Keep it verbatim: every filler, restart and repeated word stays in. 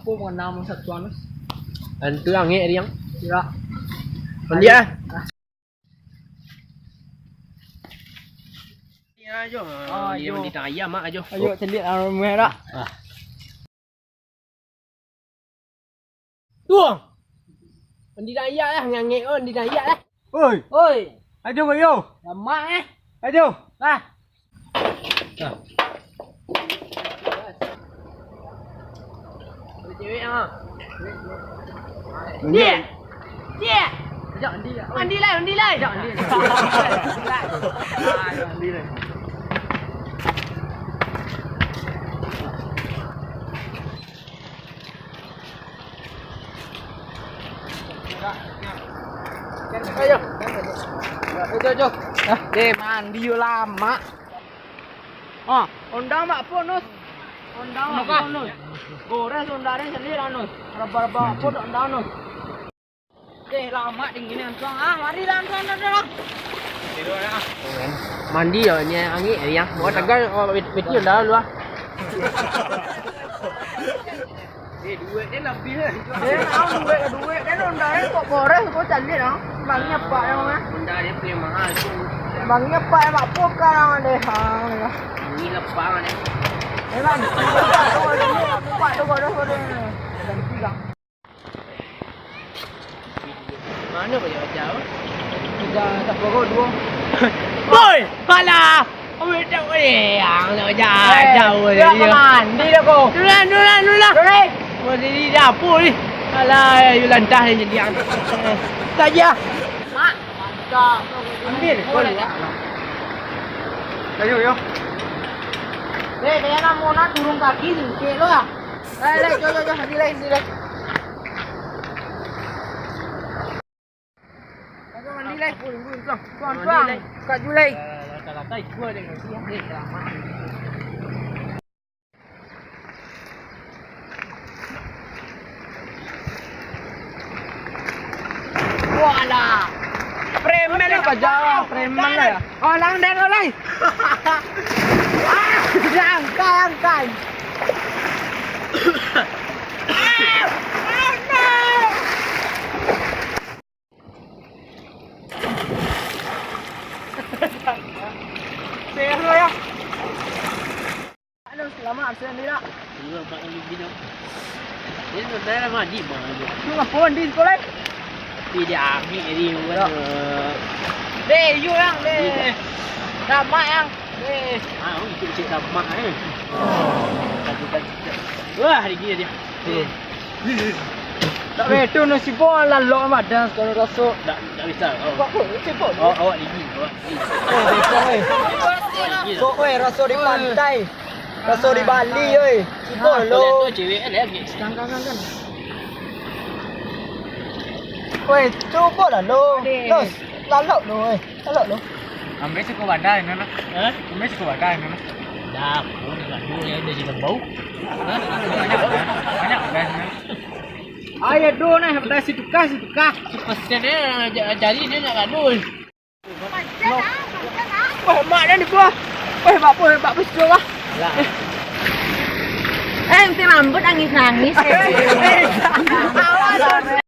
Ko manamo satuan, Mas? Antu angek, Riang. Yo. Mandi ah. Ah. Yo, jo. Oh, mandi, jo. Mandi tayam, Mak, jo. Ayo, caliak lah rumah dah. Ah. Tuang. Mandi tayam lah, ngangek ko, mandi tayam lah. Oi. Oi. Ajo, Bayu. Lamak, eh. Ajo. Lah. Nah. Ada cewek, ah. Dia. Dia. Ajak mandi lah. Mandi lah, mandi lah. Ajak mandi lah. Ajak mandi lah. Ayo. Ayo, ayo. Ah, eh, mandi yo lamak. Ah, ondang bakpo, Nus? Ondang bakpo, Nus? Goreh ondang den sandiri lah, Nus. Raba-raba bakpo dek ondang, Nus. Eh, lamak dingin ni, Antuang. Ah, mari lah, Antuang, Antuang, Antuang. Mandi yo, ni angek, Riang. Bawa tagal, oh, bet-, beti ondang dulu, ah. Eh, duit den labiah lah. Eh, naon duit, duit den ondang, eh, kok goreh, kok caliak, ah. Bangih apak yang mana? Ondang den punya mahal tu. Bangih apak yang bakpo sekarang deh, ah. Ini lepang deh. Eh, bang. Apak tu goreh, goreh. Ganti, bang. Mano bajau-bajau? Bajau tak pokok duo. Oi, alah. Awak tak boleh. Ang nak bajau-bajau. Eh, dia. Mandi dah kau. Dulang, dulang, dulang. Dulang. Mandi di dapur ni. Alah, yo lantah ni jadi ang. Saja. Mak, mantap. Ambil. Ayo, yo. Eh, kayaknya mau nak turun kaki ni, cek lo lah. Eh, lai, jom, jom, jom, mandi lai, mandi lai. Mandi lai. Tuang, tuang, tuang. Buka dulu lai. Walah. Preman lah, pajawa, preman lah. Oh, lang den, oh, lang. Ah, angkai, angkai. Sehat lah, ya. Halo, selamat, Arsenal ni, nak. Dua, empat kali gila. Dia tu dah lama di mana dia? Tu apa, Wan, di sekolah? Tapi dia ambil dia, Wan. Ya. Deh, you, yang, deh. Sama, yang. Deh. Ah, oh, itu cik sama, eh. Wah, dia gila dia. Hmm. Tak betul, no, si Bong lalok badan sekarang raso. Tak, tak bisa. Oh. Kok, kok, cik, kok? Oh, awak dingin, awak dingin. Eh, besok, eh. Dingin. Kok, eh, raso di pantai. Raso di Bali, oi. Cuba lo. Boleh tu, cewek kan, dia ambil. Kan, kan, kan, kan. Weh, cuba lah lo. Deh. Los, lalok lo, eh. Lalok lo. Ambil suku badai, no, no. Hah? Ambil suku badai, no, no. Dah, aku nak dulu ya, dia jadi bau. Hah? Banyak, banyak, banyak. Ayo, do, nah, badai si tukar, si tukar. Si pesen dia, ja-, jari dia nak gaduh. Weh, mak dia di bawah. Weh, bak apa, bak apa situ lah. Lah. Eh, nanti rambut nangis-nangis. Eh, eh, awas.